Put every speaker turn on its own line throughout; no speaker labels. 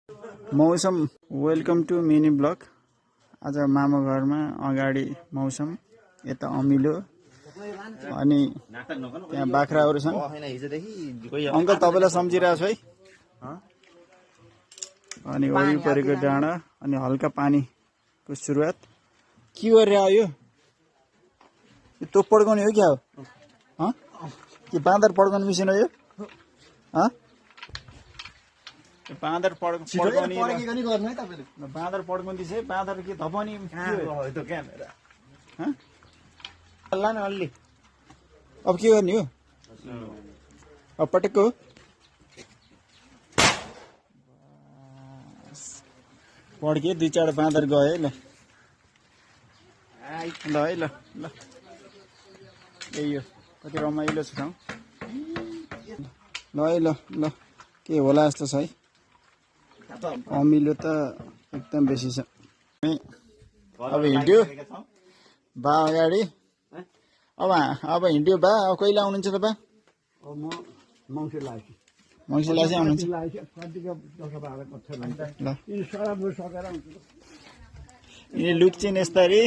मौसम welcome to mini blog. आज मामा घरमा अगाडि मौसम, यता अमिलो अनि त्यहाँ बाख्राहरू छन्। अङ्कल तपाईलाई सम्झिरहेको छु है। अनि वरिपरिको डाँडा अनि हल्का पानीको सुरुवात। के गरेर आयो? त्यो पड्काउने हो क्या हो? के बाँदर पड्काउने मिसिन हो यो? बाँदर पड्काउने बाँदर पड्काउँदैछ है। बाँदर के धपाउने अलि अब के गर्ने हो? अब पटक्क हो पड्के 2-4 बाँदर गयो है। ल है ल ल यही हो, कति रमाइलो छ ठाउँ। ल है ल ल के होला जस्तो छ है। अमिलो त एकदम बेसी छ। अब हिँड्यो बा अगाडि। अब हिँड्यो बा। अब कहिले आउनुहुन्छ तपाईँ? मङ्सिर लासी आउनुहुन्छ। ल यिनी लुक्छिन् यस्तरी।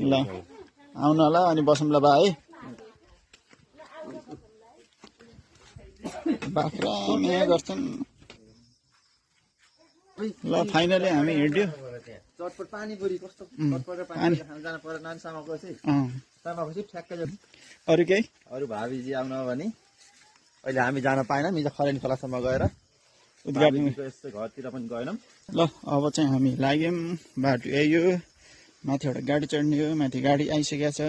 ल आउनु होला अनि बसौँला बा है। बाख्रा यहाँ गर्छन्। ल फाइनली हामी हिँड्यो।
चटपट पानीपुरी कस्तो
अरू केही?
अरू भाबीजी आउन भने अहिले हामी जान पाएनौँ। हिजो खरेनी खोलासम्म गएर
उद्घाटन
यस्तो घरतिर पनि गएनौँ।
ल अब चाहिँ हामी लाग्यौँ। बाटो यही हो, माथिबाट गाडी चढ्ने हो। माथि गाडी आइसकेको छ।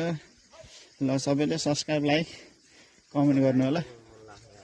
ल सबैले सब्सक्राइब, लाइक, कमेन्ट गर्नु होला।